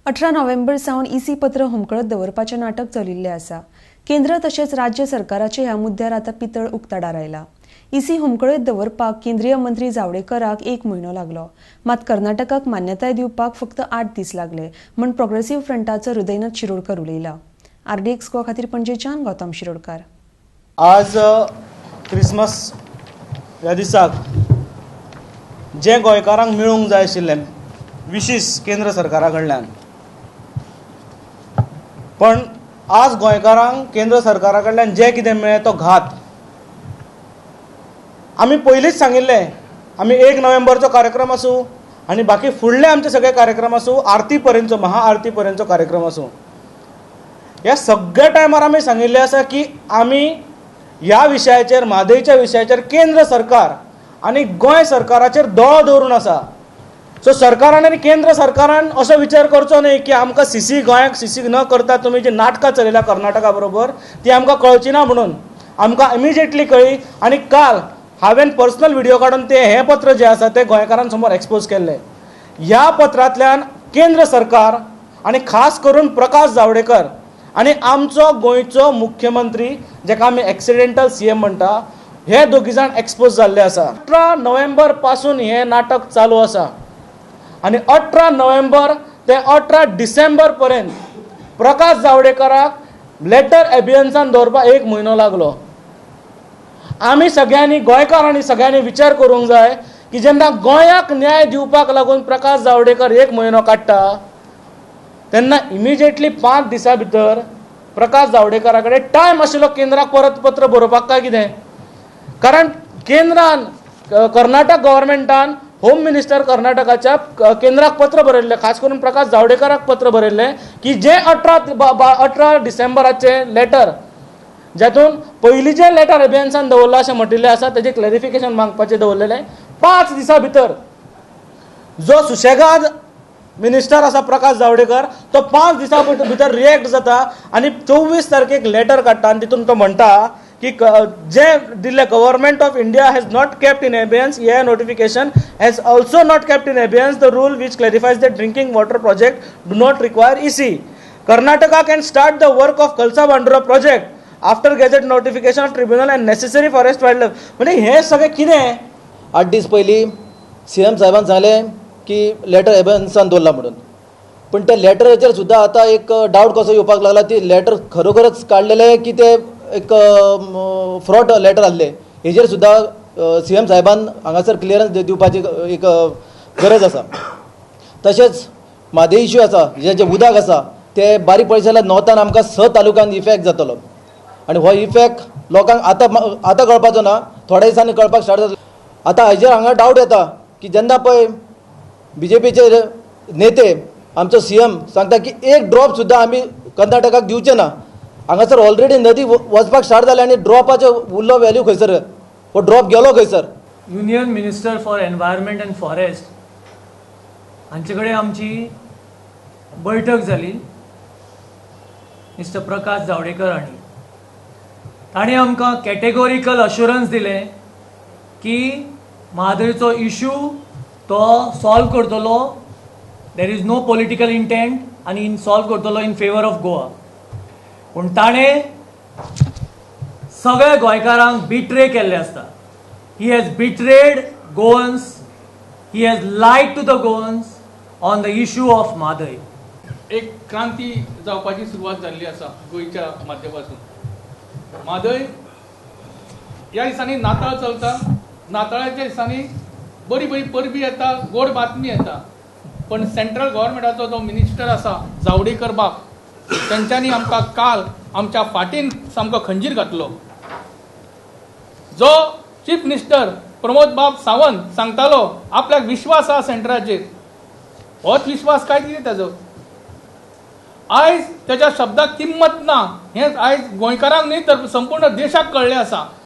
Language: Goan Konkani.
18 नोव्हेंबर सावन इसी पत्र हुमकळत दवरपाचें नाटक चलिल्लें आसा. केंद्र तशेंच राज्य सरकाराचे ह्या मुद्द्यार आतां पितळ उक्ताडार आयला. इसी हुमकळत दवरपाक केंद्रीय मंत्री जावडेकराक एक म्हयनो लागलो, मात कर्नाटकाक मान्यताय दिवपाक फक्त 8 दीस लागले म्हूण प्रोग्रेसिव्ह फ्रंटाचो हृदयनाथ शिरोडकर उलयला. आरडीएक्स गोवा खातीर पणजेच्यान गौतम शिरोडकार. आज क्रिसमस ह्या दिसाक जें गोंयकारांक मेळूंक जाय आशिल्लें विशीस केंद्र सरकारा कडल्यान, पण आज गोंयकारांक केंद्र सरकारा कडल्यान जें कितें मेळ्ळें तो घात. आमी पयलींच सांगिल्लें, आमी 1 नोव्हेंबरचो कार्यक्रम आसूं आनी बाकी फुडले आमचे सगळे कार्यक्रम आसूं, आरती पर्यंतचो, महाआरती पर्यंतचो कार्यक्रम आसूं, ह्या सगळ्या टायमार आमी सांगिल्लें आसा की आमी ह्या विशयाचेर, म्हादयच्या विशयाचेर केंद्र सरकार आनी गोंय सरकाराचेर दोळो दवरून आसा. सो सरकारान आनी केंद्र सरकारान असो विचार करचो न्हय की आमकां सीसी, गोंयाक सीसी न करता तुमी जी नाटकां चलयल्या कर्नाटका बरोबर ती आमकां कळची ना म्हणून. आमकां इमिजिएटली कळ्ळी आनी काल हांवें पर्सनल व्हिडिओ काडून ते हें पत्र जें आसा तें गोंयकारां समोर एक्सपोज केल्लें. ह्या पत्रांतल्यान केंद्र सरकार आनी खास करून प्रकाश जावडेकर आनी आमचो गोंयचो मुख्यमंत्री, जेका आमी एक्सिडेंटल सीएम म्हणटा, हे दोगी जाण एक्सपोज जाल्ले आसा. 18 नोव्हेंबर पासून हें नाटक चालू आसा आनी 18 नोव्हेंबर ते 18 डिसेंबर पर्यंत प्रकाश जावडेकराक लेटर एबियन्सान दवरपाक एक म्हयनो लागलो. आमी सगळ्यांनी, गोंयकारांनी सगळ्यांनी विचार करूंक जाय की जेन्ना गोंयाक न्याय दिवपाक लागून प्रकाश जावडेकर एक म्हयनो काडटा, तेन्ना इमिजिएटली 5 दिसां भितर प्रकाश जावडेकरा कडेन टायम आशिल्लो केंद्राक परत पत्र बरोवपाक काय कितें? कारण केंद्रान, कर्नाटक गव्हर्मेंटान, होम मिनिस्टर कर्नाटकाच्या केंद्राक पत्र बरयल्लें, खास करून प्रकाश जावडेकराक पत्र बरयल्लें की जे 18 डिसेंबराचें लेटर, जातून पयलींचें लेटर अबियन्सान दवरलां अशें म्हटिल्लें आसा, तेजें क्लॅरिफिकेशन मागपाचें दवरलेलें. 5 दिसां भितर जो सुशेगाद मिनिस्टर आसा प्रकाश जावडेकर, तो 5 दिसां भितर रिएक्ट जाता आनी 24 तारखेक लेटर काडटा आनी तितून तो म्हणटा की जे दिल्ले, "Government of India has not kept in abeyance EIA notification, has also not kept in abeyance the rule which clarifies the drinking water project do not require EC. Karnataka can start the work of Kalasa Bandura project after gazette notification of tribunal and necessary forest wildlife." म्हणजे हे सगळें कितें? 8 दीस पयलीं सी एम साहेबान सांगलें की लेटर एबन्सान दवरला म्हणून, पूण त्या लेटराचेर सुद्दां आतां एक डावट कसो येवपाक लागला, ती लेटर खरोखरच काडलेलें की ते एक फ्रॉड लेटर आहलें, हेजेर सुद्दां सी एम साहेबान हांगासर क्लियरन्स दिवपाची एक गरज आसा. तशेंच म्हादय इश्यू आसा, जे जें उदक आसा तें बारीक पळयत जाल्यार नॉर्थान आमकां स तालुक्यान इफेक्ट जातलो आनी हो इफेक्ट लोकांक आतां आतां कळपाचो ना, थोड्या दिसांनी कळपाक स्टार्ट जातलो. आतां हाजेर हांगा डावट येता की जेन्ना पळय बीजेपीचे नेते, आमचो सी एम सांगता की एक ड्रॉप सुद्दां आमी कर्नाटकाक दिवचे ना, हांगासर ऑलरेडी नदी वचपाक स्टार्ट जाली आनी ड्रॉपाचो उरलो व्हॅल्यू खंयसर? हो ड्रॉप गेलो खंयसर? Union Minister for Environment and Forest हांचे कडेन आमची बैठक जाली, मिस्टर प्रकाश जावडेकर हांणी. तांणी आमकां कॅटेगोरिकल अश्युरन्स दिलें की म्हादयचो इशू तो सॉल्व करतलो, there is no political intent आनी इन सॉल्व करतलो इन फेवर ऑफ गोवा. पूण ताणें सगळ्या गोंयकारांक बिट्रे केल्लें आसता. He has betrayed Goans. He has lied to the Goans on the issue of Mhadei. एक क्रांती जावपाची सुरवात जाल्ली आसा गोंयच्या माध्यमासून. म्हादय ह्या दिसांनी नाताळ चलता. नाताळाच्या दिसांनी बरी बरी परबी येता, गोड बातमी येता, पण सेंट्रल गव्हर्मेंटाचो जो मिनिस्टर आसा जावडेकर बाब, तेंच्यांनी आमकां काल आमच्या फाटीन सामको खंजीर घातलो. जो चीफ मिनिस्टर प्रमोद बाब सावंत सांगतालो आपल्याक विश्वास आसा सेंट्राचेर, होच विश्वास काय कितें ताजो? आयज त्याच्या शब्दाक किंमत ना हें आयज गोंयकारांक न्ही तर संपूर्ण देशाक कळ्ळें आसा.